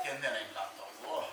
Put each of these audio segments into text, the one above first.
Pathian hnenah inhlan tawh ang u aw.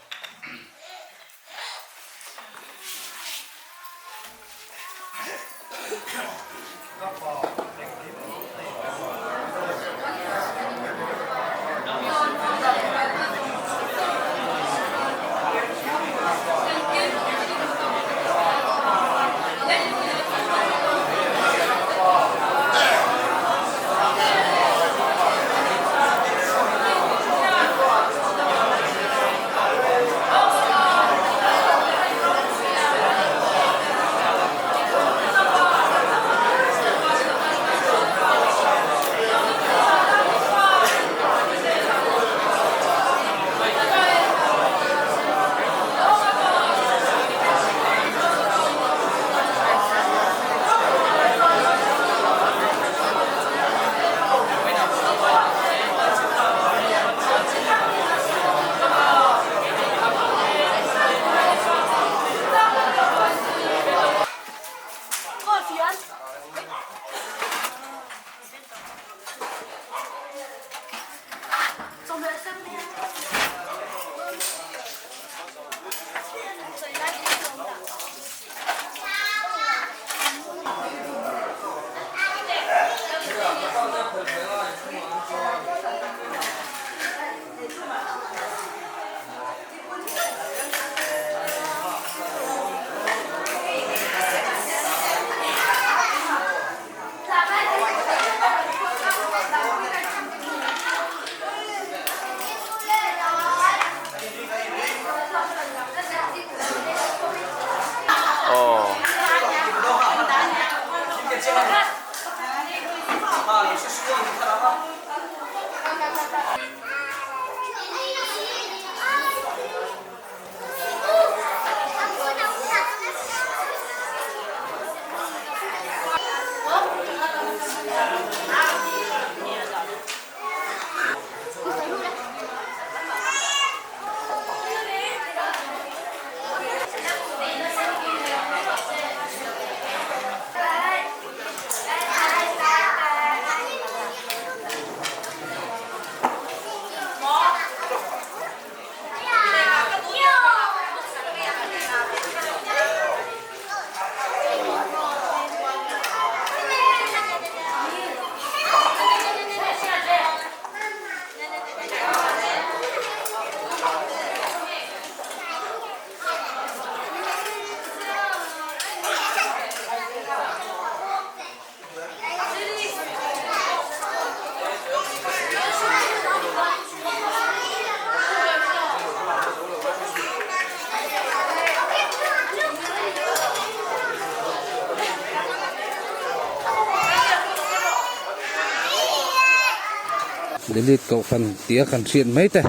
Delete kohhran tih a kan hriat mai te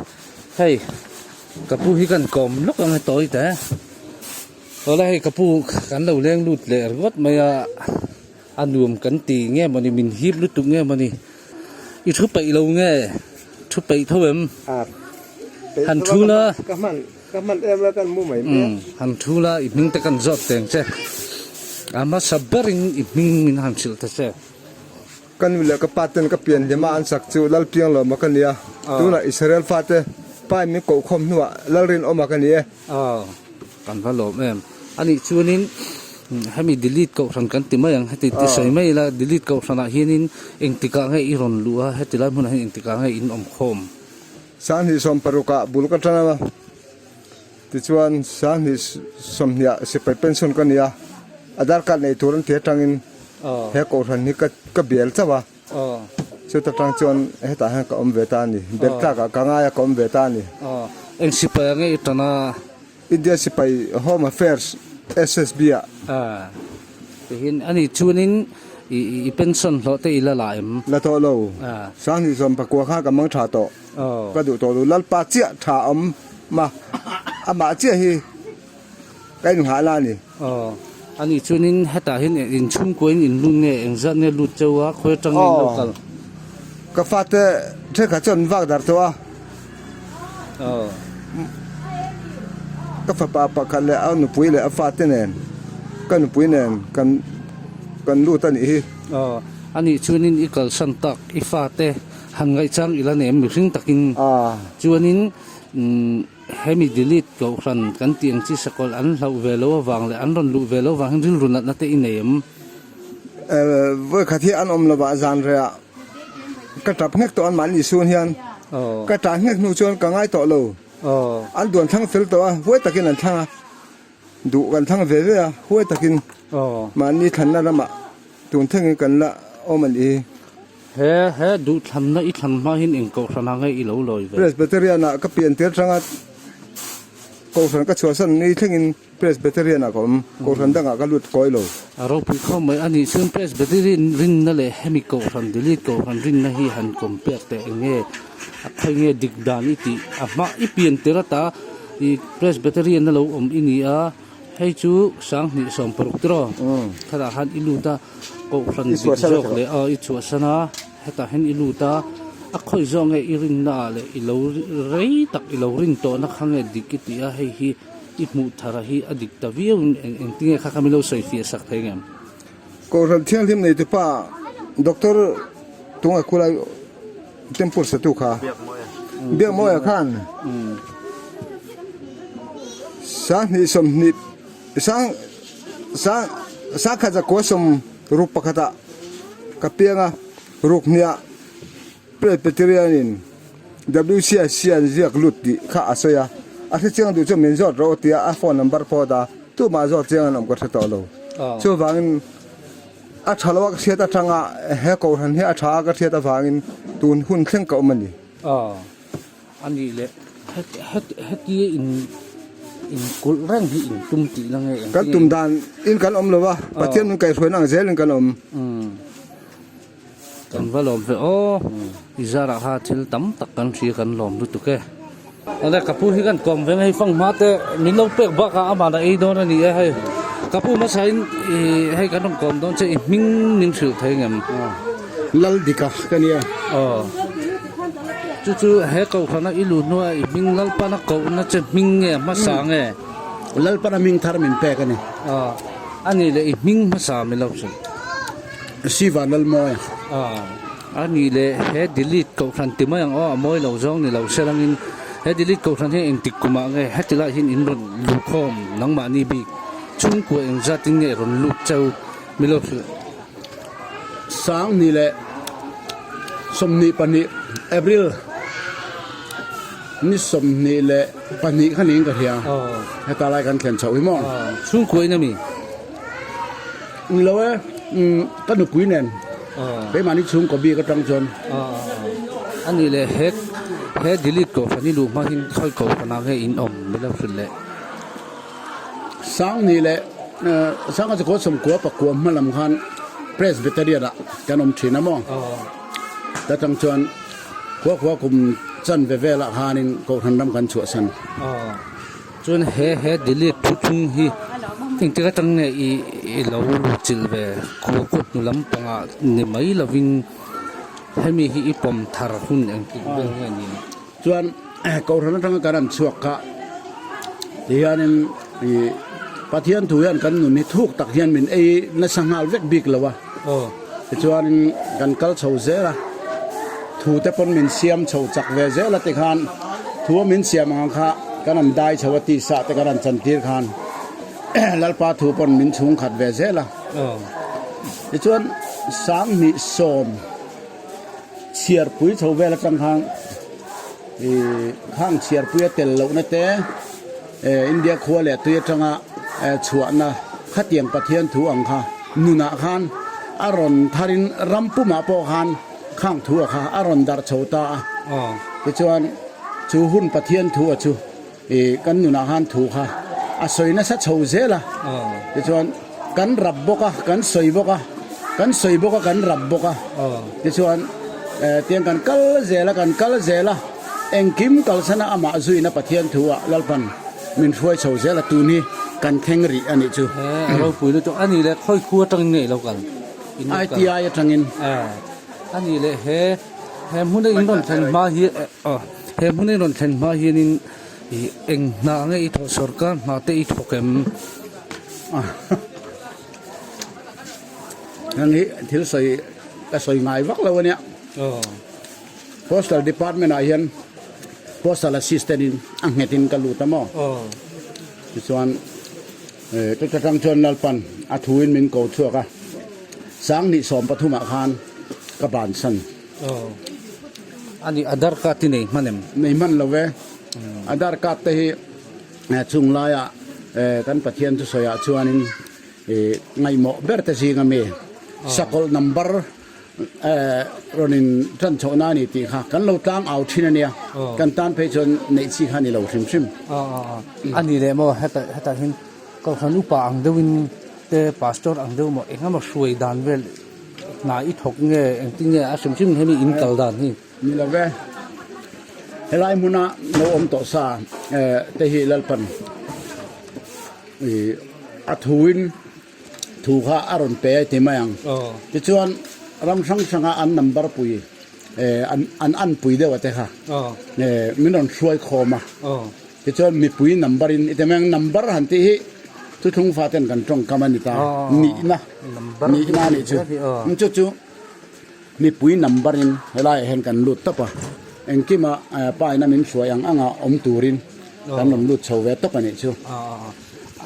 hei ka pu hi kan kawm lawk ang e tawi te awle hei ka pu kan lo leng lut leh ringawt mai a. A nuam kan ti nge mawni min hip lutuk nge mawni i thu peih lo nge thu peih tho em han thu la ka hman ka hman em la kan mu mai mai han thu la i hming te kan zawt teng che a hmasa berin i hming min han hrilh ta che. Ka nu leh ka pa ten ka pian hlim a an sak chu Lalpiang Lawma ka ni a, tunah Israel fate pa in min kohkhawm hnuah Lalrinawma ka ni e. Aw, kan va lawm em. Anih chuanin hemi delete kohhran kan ti mai ang, heti ti sawi mai ila delete kohhranah hianin engtikah nge i rawn luh a, heti lai hmunah hian engtikah nge in awm khawm? Sanghnih 60 ah bul ka tan a, tichuan sanghnih 20 ah sipai pension ka ni a, Aadhaar card nei tur an ti atangin he kohhran hi ka bial chauh a, chuta tang chuan hetah hian ka awm ve ta a ni, bel tlakah ka ngai a ka awm ve ta a ni. Eng sipai ah nge i tan a? India sipai Home Affairs SSB ah. Tihian ani chuanin i pension hlawh te i la la em? La tawh lo. Sanghnih 19 kha ka mang tha tawh. Ka duh tawh lo. Lalpa chiah tha awm ma amah chiah hi. Ka inngah la a ni. Aw, ani chuanin hetah hian inchhungkua in inlut nge, engzat nge lut cheu a, khawi atang nge in lo kal? Aw, ka fate thenkhat chuan min vak dar tawh a. Aw. Ka fapa pakhat leh a nupui leh a fate nen, ka nupui nen kan kan lut a nih hi. Aw, ani chuanin i kalsan tak, i fate han ngaihchang ila nem mihring takin. Aw. Chuanin. Umm hemi delete kohhran kan tih ang chi sakawlh an hlauh ve lo avang leh an rawn luh ve lo avang hian rilru natna te i nei em? Vawikhat hi an awm lovah zan rehah ka tap nghek tawh an mahni sun hian ka tah nghek hnu chuan ka ngai tawh lo. An duan thlang fel tawh a, huai takin an thlang a, duh kan thlang ve ve a, huai takin mahni thlanna ramah tun thlengin kan la awm a nih hi. He he duh thlanna i thlan hma hian eng kohhran ah nge i lo lawi ve? Presbyterian ah ka pian tir atanga kohhran ka chhuahsan ni thlengin Presbyterian ah ka awm, kohhran dangah ka lut kawi lo. A ropui khawp mai a nih chuan Presbyterian rinna leh hemi kohhran delete kohhran rinna hi han compare teh eng nge a khawi nge dik dan i tih a hma i pian tir ata i Presbyterian a lo awm i ni a hei chu 2016 tiraw khatah khan i lut a kohhran dik zawk leh aw i chhuahsan a hetah hian i lut a a khawi zawk nge i rinna ah leh i lo rei tak i lo rin tawhna kha nge dik i tih a hei hi. I hmuh thara hi a dik ta viau in eng eng tinge kha kha min lo sawi fiah sak thei ngem? Kohhran Thianghlim nei tupa Doctor Tunga Khulai Temple satu kha Biakmawia khan 20 20 sang sang sangkhat zakua sawm ruk pakhatah ka piang a ruk hniah Presbyterian in WCIC an ziak lut tih kha a sawi a, a hre chiang duh chu min zawt rawh u tia a phone number pawh a dah a, tumah zawt chiang an awm ka hre tawh lo. Chuvangin a tha lo a ka hriat atanga he kohhran hi a tha a ka hriat avangin tun hun thleng ka awm a ni. A nih leh hetia in inkulh reng hi in tum tihna nge engtin Kan tum dan in kan awm lo a, Pathian min kaihhruaina ang zelin kan awm. Kan va lawm ve aw, i zarah kha thil tam tak kan hria kan lawm lutuk e. Awle ka pu hi kan kawm veng hei fang hma te min lo pek bakah amah la ei dawn a ni e hei. Ka pu hmasa in i hei kan rawn kawm dawn che i hming min hrilh thei ngem? Laldika ka nia. Aw chu chu he kohhrana i lut hnua i hming Lalpana kohna che hming nge hmasa nge? Lalpana hming thar min pek a ni. Aw a nih leh i hming hmasa min lo hrilh. Siva Lalmawia. A nih leh he delete kohhran ti mai ang aw, a mawi lo zawng ni lo se langin he delete kohhran hi engtik kumah nge heti lai hian in rawn luhkhawm nangmahni bik chhungkua engzatin nge rawn lut cheu mi lo hrilh. 20 leh 22 April ni 22 kha niin ka hria heta lai kan thlen chhoh hi maw. Chhungkua in ami? Ni lo e, ka nupui nen keimahni chhungkaw bik atang chuan. A nih leh he he delete kohhran i luh hma hin khawi kohhran ah nge in awm mi lo hrilh leh. 20 leh Sangha chakua sawmkua pakua hma lam khan Presbyterian ah kan awm thin a maw? Ta tang chuan khua khua kum chanve velah khanin kohhran ram kan chhuahsan. Chuan he he delete thu thung hi engtik atang nge i i lo lut chilh ve khaw kut hnu lampangah ni mai lovin hemi hi i pawm thar hun engtik vel nge ni? Chuan kohhran atanga kan han chhuak kha tihianin i Pathian thu hian kan nun hi thuk tak hian min ei nasa nghal vek bik lo a, tichuanin kan kal chho zel a, thu te pawn min siam chho chak ve zel a tikhan thu a min siam ang kha kan han dai chho a tisa te kan han chantir khan Lalpa thu pawn min chhungkhat ve zel a, tichuan 2010 Chhiarpui chho vel atang khan ih khang chhiarpui a tel lohna te India khua leh tui atanga chhuahna khatiang Pathian thu ang kha nunah khan a rawn tharin ram pumah pawh khan khang thu a kha a rawn darh chho ta a. Tichuan chu hun Pathian thu a chu ih kan nunah khan thu kha a sawi nasa chho zel a. Tichuan kan rap bawk a, kan sawi bawk a, kan sawi bawk a, kan rap bawk a. Tichuan tiang kan kal zel a, kan kal zel a, engkim kalsana amah zuina Pathian thu ah Lalpan min hruai chho zel a, tun hi kan thleng rih a nih chu. A ropui lutuk a nih leh khawi khu atangin nge i lo kal? ITI atangin. A nih leh he he hmuna in rawn thlen hma hi he hmuna in rawn thlen hma hianin Ih eng hna nge i thawh sorkar hna te i thawk em? Heng hi thil sawi ka sawi ngai vak lo a nia. Postal department ah hian. Postal Assistant in a nghet in ka lut a maw? Tichuan chuta tang chuan Lalpan a thu in min ko chhuak a, Sanghnih 13 ah khan ka bansan. A nih Aadhaar card i nei hman em? Nei hman lo ve. Aadhaar card te hi chung laia kan Pathian thusawiah chuanin ngaihmawh ber te zinga mi sakawlh number rawn in tan chhohna a ni tih kha kan lo tlang au thin a nia. Kan tan phei chuan neih chi kha a ni lo hrim hrim. A ni leh maw hetah hetah hian Kohhran upa ang deuhin te Pastor ang deuh maw engemaw hruai dan vel hna i thawk nge engtin nge a hrim hrim hemi in kal dan hi? Ni lo ve. Helai hmuna lo awm tawh sa te hi Lalpan a thuin thu kha a rawn pe a ti mai ang. Tichuan ram hrang hranga an number pui an anpui deuh a te kha min rawn hruai khawm a. Tichuan mipui number in i ti mai ang number han tih hi thuthlung faten kan tawngkam a ni ta nihna nihna a nih chu. Chu chu Mipui number in helaiah hian kan lut tawp a, engkima pa ina min hruai ang anga awm turin kan rawn lut chho ve tawp a nih chu.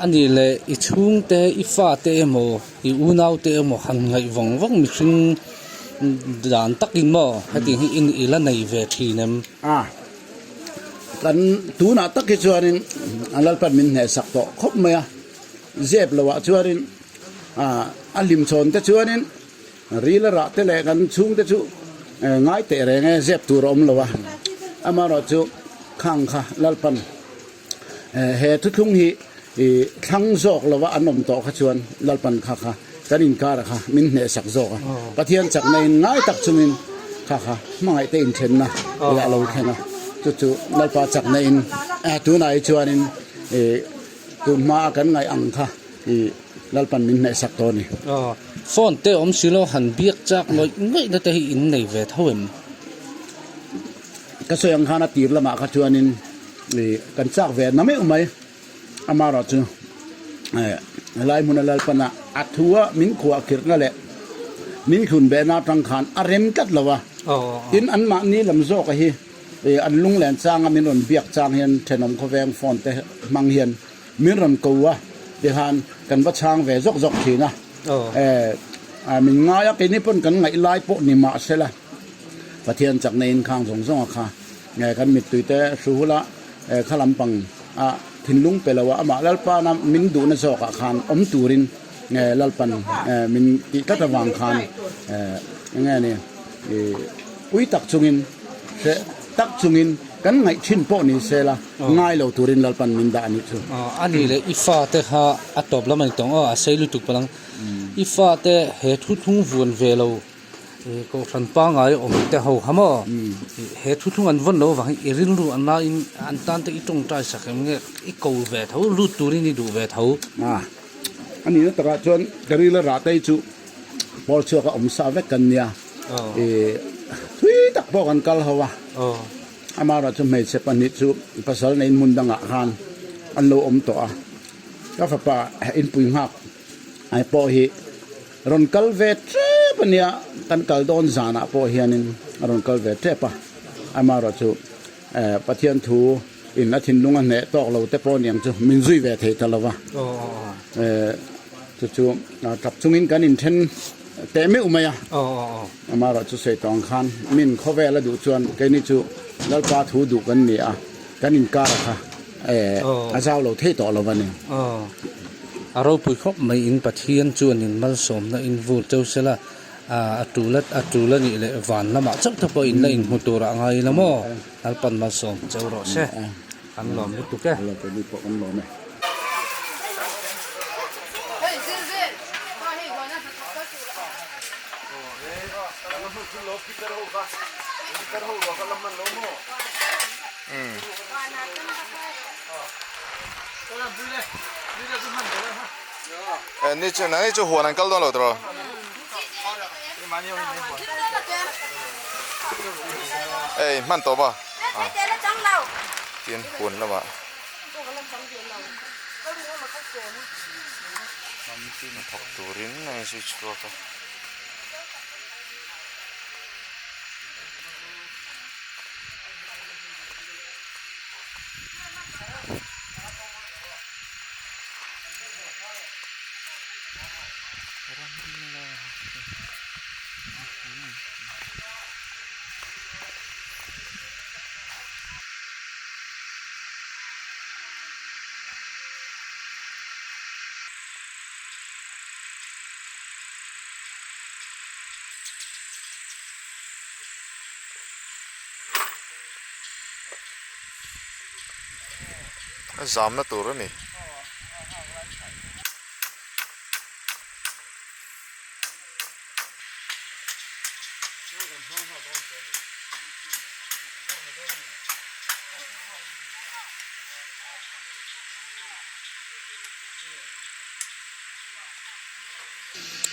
A nih leh i chhungte, i fate emaw, i unaute emaw han ngaih vawng vawng mihring dan takin maw hetiang hi i la nei ve thin em? A, kan tunah tak hi chuanin Lalpan min hnehsak tawh khawp mai a, zep loah chuanin a hlimchhawn te chuanin Ril a rah te leh kan chhungte chu ngai teh reng e, zep tur a awm lo a. Amaherawhchu khang kha Lalpan he thuthlung hi thlang zawk lova an awm tawh kha chuan Lalpan kha kha kan inkara kha min hnehsak zawk a. Pathian chakna in ngai tak chungin kha kha hmangaih te inthenna a lo thleng a. Chu chu Lalpa chakna in tunah hi chuanin tun hmaa kan ngaih ang kha Lalpan min hnehsak tawh a ni. Aw, phone te awm si lo han biak chak ngawih ngawih na te hi in nei ve tho em? Ka sawi ang khan a tir lamah kha chuanin kan chak ve na meuh mai. Amaherawh chu helai hmuna Lalpana a thu a min khuah khirhna leh min thlun behna atang khan a rem tlat lo a. Tin, anmahni lam zawka hi an lunglen changa min rawn biak chang hian thenawm khawveng phone te hmang hian Min rawn ko a tihan kan va chhang ve zawk zawk thin a, min ngai a, keini pawn kan ngaih lai pawh ni mah se la, Pathian chakna in khang zawng zawng a kha kan mittui te hru hul a, kha lampang a thinlung pe lo a, amah Lalpana min duhna zawk ah khan awm turin Lalpan min tih tlat avang khan enge ni ui tak chungin hreh tak chungin kan ngaih thin pawh ni se la. Ngai lo turin Lalpan min dah a nih chu. A nih leh i fate kha a tawp lam a ni tawng aw, a sei lutuk palh ang. I fate he thuthlung vuan ve lo Kohhran pangngai awm te ho kha maw? He thuthlung an vawn lo avang hi i rilru an laiin an tan te i tawngtai sak em nge i ko ve tho, lut turin i duh ve tho. A nihna takah chuan ka ril a rah te hi chu pawl chhuak a awm sa vek kan nia. Thui tak pawh kan kal ho a. Amaherawh chu hmeichhe pahnih chu pasal neiin hmun dangah khan an lo awm tawh a, ka fapa inpui nghak pawh hi rawn kal ve tep a nia, kan kal dawn zanah pawh hianin a rawn kal ve tep a, amaherawh chu Pathian thu in a thinlung a hneh tawk lo te pawh niang chu min zui ve thei ta lo va, chu chu tap chungin kan inthen teh meuh mai a. Amaherawh chu sawi tawng khan min khawvel a duh chuan keini chu Lalpa thu duh kan ni a, kan inkar a kha a zau lo thei tawh lo a ni. A ropui khawp mai in Pathian chuan in malsawmna in vur cheu sela, a tul a tul a nih leh van lamah chauh te pawh in la inhmu tur a ngai la maw? Lalpan malsawm cheu rawh se, kan lawm lutuk e. Ni chu nang hi chu huan an kal dawn lo tawh ei hman tawh maw tin huan lamah hnathawk turin a inzui chhuak a. A zamna tur a ni.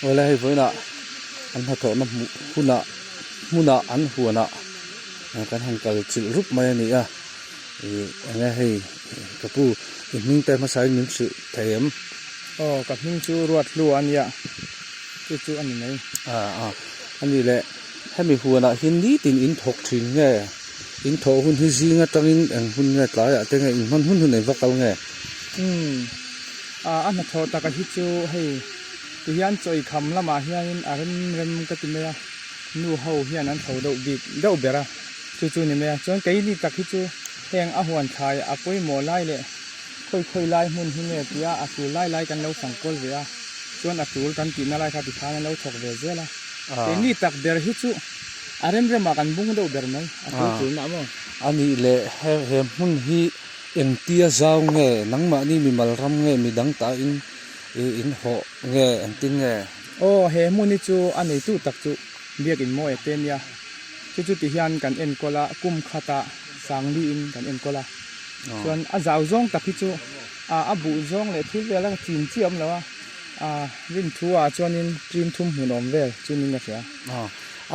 Awle hei vawiinah an hnathawhna hmuh hunah hmunah an huanah kan han kal chilh rup mai a ni a ih eng nge hei ka pu i hming te hmasa in min hrilh thei em? Aw ka hming chu ruat hlu a nia chu chu a ni mai. Ah ah a nih leh hemi huanah hian nitin in thawk thin nge in thawh hun hi zing atangin eng hun nge tlaiah te nge in hman hun hun eng va kal nge? Umm Ah a hnathawh taka hi chu hei ti hian chawi kham lamah hianin a rem rem ka ti mai a, nu ho hian an tho deuh bik deuh ber a, chu chu ni mai a. Chuan keini tak hi chu heng a huan thlai a pawimawh lai leh khawi khawi lai hmun hi nge tia a tul lai lai kan lo fang kual ve a, chuan a tul kan tihna lai kha tikhan an lo thawk ve zel a. Keini tak ber hi chu a rem remah kan bung deuh ber mai, a tul tulna maw? A nih leh he hmun hi Engtia zau nge, nangmahni mimal ram nge midang ta in in hawh nge engtin nge? Aw, he hmun hi chu a neitu tak chu Biakin mawi a te nia. Chu chu ti hian kan enkawl a, kum khatah Sangli in kan enkawl a. Chuan a zau zawng tak hi chu a a buh zawng leh thil vel a chin chiah awm lo a, a rin thu ah chuanin ṭim thum hmun awm vel chu niin ka hria.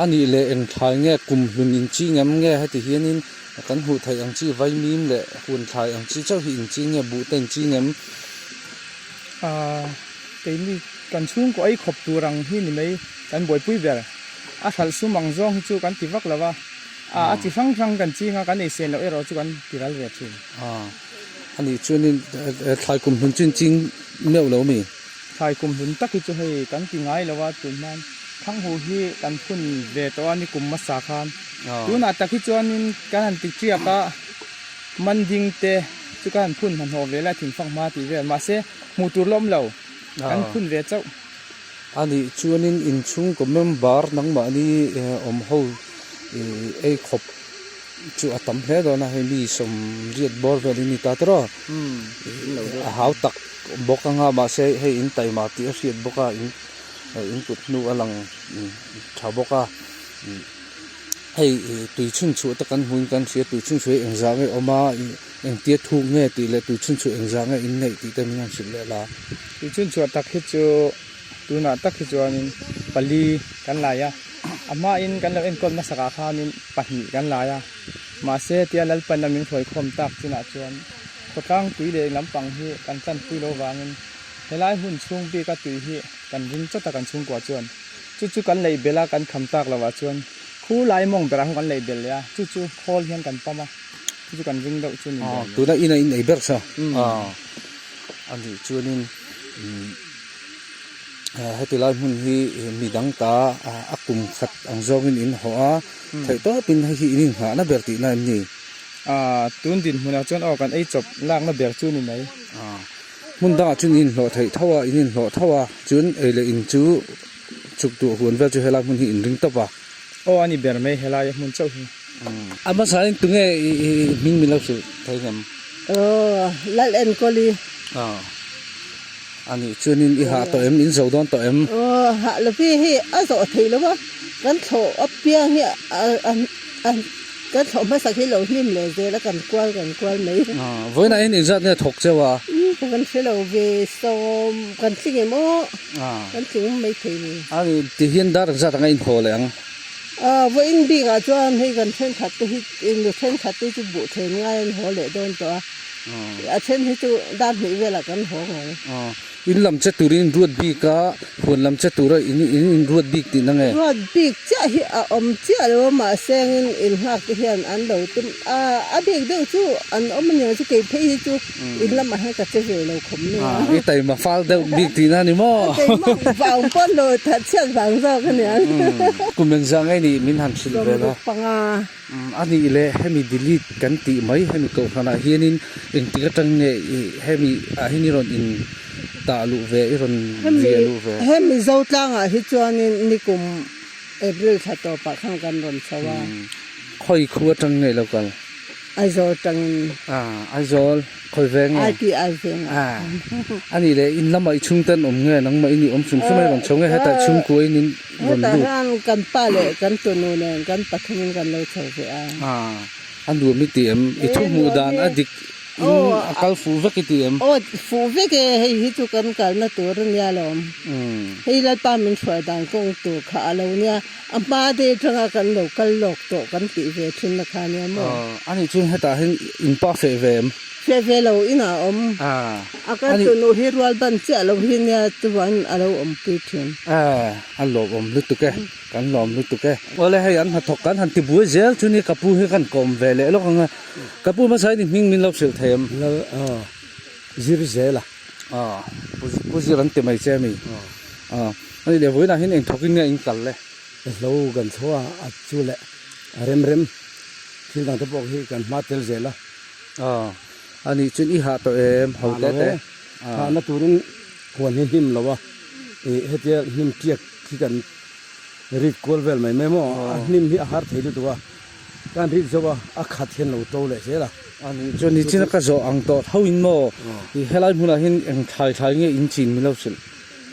A nih leh eng thlai nge kum hlun in ching em nge heti hianin Kan hmuh theih ang chi vaimim leh hun thlai ang chi chauh hi in ching nge buh te in ching em? Aaa keini kan chhungkaw ei khawp tur ang hi ni mai kan buaipui ber. A hralh sum ang zawng hi chu kan ti vak lo a, a chi hrang hrang kan ching a, kan ei sen loh erawh chu kan ti ral ve thin. Aaa a nih chuanin thlai kum hlun chu in ching meuh lo mi? Thlai kum hlun tak hi chu hei kan ti ngai lo a, tun hman Thanghu hi kan phun ve tawh a ni kum hmasa khan. Tunah tak hi chuanin kan han ti tiak a, manding te chu kan han phun hnahnawh ve lai thingfak hma tih vel mahse hmuh tur la awm lo, kan phun ve chauh. A nih chuanin inchhungkaw member nangmahni awm ho ei khawp chu a tam hle dawn a, hei mi sawmriat bawr vel in ni ta tawrh a, a hau tak bawk anga mahse hei in taima tih a hriat bawk a in in kut hnu a lang tha bawk a. Hei tui chhun chhuah te kan hmuin kan hria tui chhun chhuah hi engzah nge awm a engtia thuk nge tih leh tui chhun chhuah engzah nge in neih tih te min han hrilh leh la. Tui chhun chhuah tak hi chu tunah tak hi chuanin pali kan lai a, a hmain kan lo enkawl hmasakah khanin pahnih kan lai a, mahse tia Lalpan a min hruaikhawm tak chinah chuan khawtlang tui leh lampang hi kan tlanpui lo vangin helai hun chhung bika tui hi kan ring chawt a kan chhungkua chuan. Chu chu kan leih belh a, kan kham tak lovah chuan khu lai mawng berah khan kan leih belh leh a, chu chu khawl hian kan pam a, chu chu kan ring deuh chu ni ber mai. Tuna ina in ei ber sa a nih chuanin heti lai hmun hi midang ta a kum khat ang zawngin in hawh a, theih tawpin hei hi in inghahna ber tihna em ni? Tun dinhmunah chuan aw kan ei chawp lakna ber chu ni mai. Hmun dangah chuan in inhlawh theih tho a, in inhlawh tho a, chuan ei leh in chu chhuk duh huan vel chu helai hmun hi in ring tawp a. Aw a ni ber mai helai hmun chauh hi. A hmasa in tunge i hming min lo hrilh thei ngem? Aw lal enkawl i. Aw a nih chuanin i hah tawh em? In zo dawn tawh em? Aw hah lovi hi a zawh theih lo a, kan thlawh apiang hi a Kan thlawh hmasak hi lo hlim leh zel a kan kual kan kual mai. Vawiinah hian inzat nge thawk cheu a? Kan hre lo ve sawm kan tling em aw kan tling mai thei ni. A ni ti hian dar zat anga inhaw leh ang. Vawiin bikah chuan hei kan thenkhat te hi nu thenkhat te chu buh then ngai an haw leh dawn tawh a, a then hi chu dar hnih velah kan haw ngang. In lam che turin in ruat bik a, huan lam che tura in in in ruat bik tihna nge? Ruat bik chiah hi a awm chiah lo a, mahse in in nghak te hian an lo tum a, a bik deuh chu an awm aniang chu kei phei hi chu in lamah hian ka che ve lo khawp mai a. I taima fal deuh bik tihna a ni maw? A taima vang pawn lo that chhiat vang zawk aniang. Kum engzah nge nih min han hrilh vel a? 65. A nih leh hemi delete kan tih mai hemi kohhranah hianin engtik atang nge i hemi ah hian i rawn in tah luh ve i rawn riah luh ve. Hemi Zotlangah hi chuanin nikum April thla tawpah khan kan rawn chho a. Khawi khu atang nge lo kal? Aizawl atangin. Aizawl khawi veng nge? ITI vengah. A nih leh in lamah i chhungte an awm nge nangmah i nih awm hrim hrim a i rawn chho nge hetah chhungkua in in rawn Hetah lut. hian kan pa leh kan tunu nen kan pathumin kan lo chho ve a. A nuam i ti em? I thu hmuh dan a dik in a kal fuh vek i ti em? Aw fuh vek e, hei hi chu kan kalna tur a nia lawm. Hei Lalpa min hruai dan kawng tur kha a lo nia, a hma te atanga kan lo kal lawk tawh kan tih ve thin na kha nia maw? A nih chuan hetah hian in pa feh ve em? Feh ve lo inah a awm. A kan tunu hi rual ban chiah lo hi nia chuan a lo awmpui thin. A lawmawm lutuk e. Kan lawm lutuk e. Awle hei an hnathawk kan han ti buai zel chu ni ka pu hi kan kawm ve leh lawk ang a. Ka pu hmasa hi ni hming min lo hrilh thei em? Lal zir zel a. Aw pu zir an ti mai che ami? Aw ani leh vawiinah hian eng thawkin nge in kal le? Hlo kan chho a, a chu leh a rem rem thil dang te pawh hi kan hma tel zel a. Aw ani chuan i hah tawh em? Ho te te. Hahna turin huan hi hnim lo a, ih hetia hnim tiak Khi kan rit kual vel mai mai maw? A hnim hi a har thei lutuk a, kan rit zo a, a khat hian lo to leh zel a. A nih chuan nichin a ka zawh ang tawh tho in maw? I helai hmunah hian eng thlai thlai nge in chin min lo hrilh?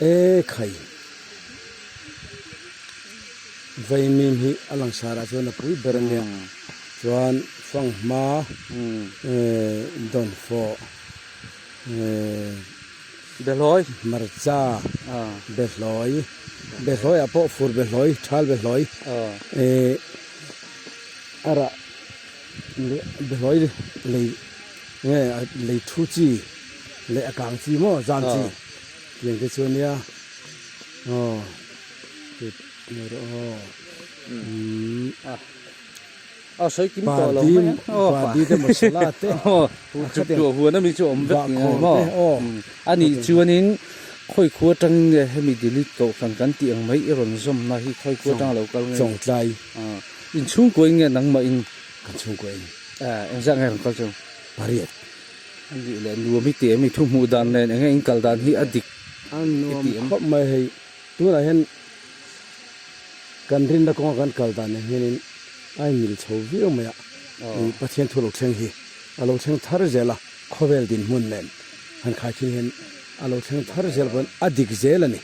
E khai, vaimim hi a langsar ah chuan a pui ber a nia, chuan fanghma, dawnfawh, Behlawi. Hmarcha behlawi, behlawi ah pawh fur behlawi, thal behlawi eh a rah behlawi lei nge lei thu chi leh a kang chi maw zam chi tiang te chu a nia aw aw umm. A sawi kim tawh lo mai a. Pardi te masala te. Chuk duah huan ami chu awm vek ni maw. A nih chuanin khawi khu atang nge hemi delete kohhran kan tih ang mai i rawn zawmna hi khawi khu atanga lo kal nge. Chawngtlai. In chhungkua in nge nangmah in? Kan chhungkua in. Engzah nge rawn kal chu? Pariat. A nih leh nuam i ti em i thu hmuh dan nen enge in kal dan hi a dik i ti em? A nuam khawp mai hei tunah hian Kan rinna kawnga kan kal dan nen hianin a inmil chho viau mai a, Pathian thu lo thleng hi a lo thleng thar zel a, khawvel dinhmun nen han khai thin hian a lo thleng thar zel pawhin a dik zel a ni.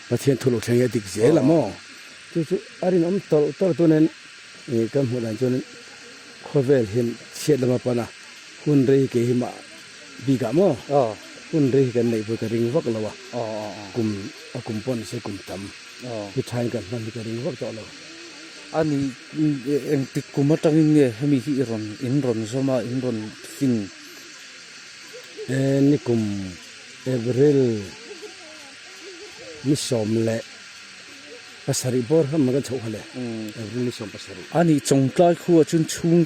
Pathian thu lo thleng hi a dik zel a maw? Chu chu a rinawm tawlh tawlh tunin kan hmuh dan chuanin khawvel hian chhiat lama pan a, hun rei hi kei hi mah bikah maw? Hun rei hi kan neih pawh ka ring vak lo a, kum a kum pawh ni se kum tam. Hi thain kan hman hi ka ring vak tawh lo. A ni, engtik kum atangin nge hemi hi i rawn in rawn zawm a, in rawn fin? E, nikum April ni 17 bawr kha man kan chhoh kha le, April ni 17. A ni, Chawngtlai khuah chuan chhung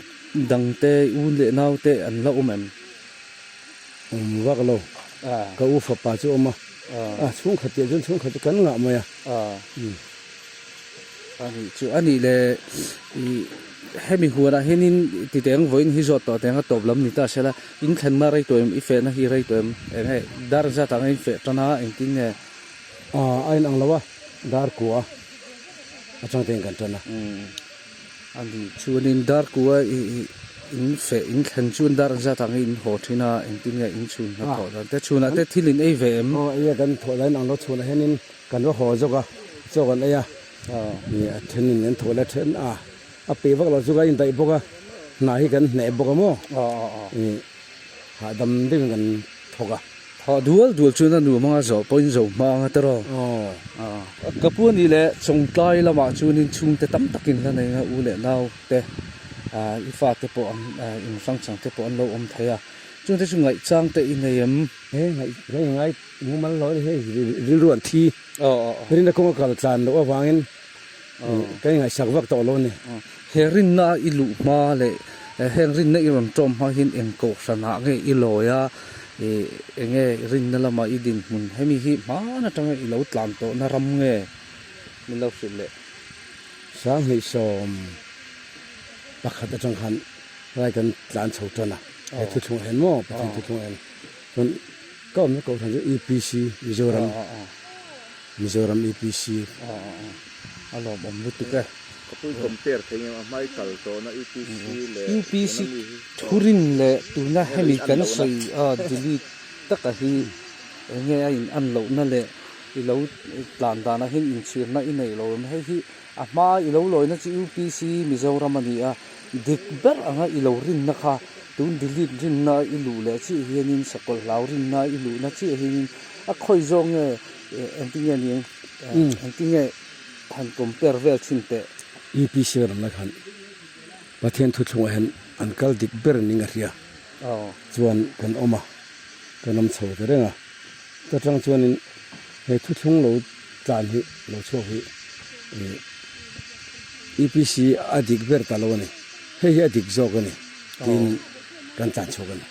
dang te, u leh nau te an la awm em? Awm vak lo. Ka u fapa chu awm a. A chhungkhat tih ah chuan chhungkhat chu kan ngah mai a. A nih chu a nih le i hemi huanah hianin ti teng vawiin hi zawt tawh teng a tawp lam ni ta sela in thlenna rei tawh em i fehna hi rei tawh em eng nge dar zat ah nge in feh tan a engtin nge? A inang lo a dar kua atang te in kan tan a. A nih chuanin dar kua i in feh in thlen chuan dar ang zat ang in haw thin a, engtin nge in chhun hna thawh dan te chhunah te thil in ei ve em? Aw ei a kan thawh dan ang lo chhunah hianin kan va haw zawk a, chaw kan ei a, a thenin an thawh leh then a, a peih vak lo chu ka indaih bawk a, hna hi kan hneh bawk a maw, hahdam deuhin kan thawk a. Thawh dual dual chuan a nuam anga zawh pawhin zo hma anga te rawh. Ka pu anih leh Chawngtlai lamah chuanin chhungte tam takin la nei a, u leh nau te, i fate pawh an inhrang chang te pawh an lo awm thei a. Chungte chu ngaihchang te i nei em? He ngaih ka ingai mumal lo a ni hei rilru an thi rinna kawnga kal tlan loh avangin ka ingaihsak vak tawh lo a ni. He rinna i luh hma leh heng rinna i rawn tawm hma hian eng kohhranah nge i lawi a, eng nge rinna lama i dinhmun hemi hi hman atanga i lo tlan tawhna ram nge min lo hrilh leh? 2011 atang khan Rai kan tlan chho tan a, he thuthlung ah hian maw Pathian thuthlung ah hian chuan ka awmna kohhran chu UPC Mizoram Mizoram UPC a lawmawm lutuk e. Ka pui compare thei ngem a hmai kal tawhna UPC leh UPC thurin leh tuna hemi kan sawi a delete taka hi enge a in an lohna leh i lo tlan danah hian inchhirna i nei lo em hei hi A hma i lo lawina chu UPC Mizoram a ni a, dik ber anga i lo rinna kha tun delete rinna i luh leh chiah hianin sakawlh hlau rinna i luhna chiah hianin a khawi zawk nge engtin nge ni engtin nge han compare vel thin teh. UPC ramna khan Pathian thuthlungah hian an kal dik ber ning a hria chuan kan awm a, kan awm chho ta reng a. Ta tang chuanin he thuthlung lo tlan hi lo chhuak hi UPC a dik ber ta lo a ni, hei hi a dik zawk a ni tiin kan tlan chhuak a ni.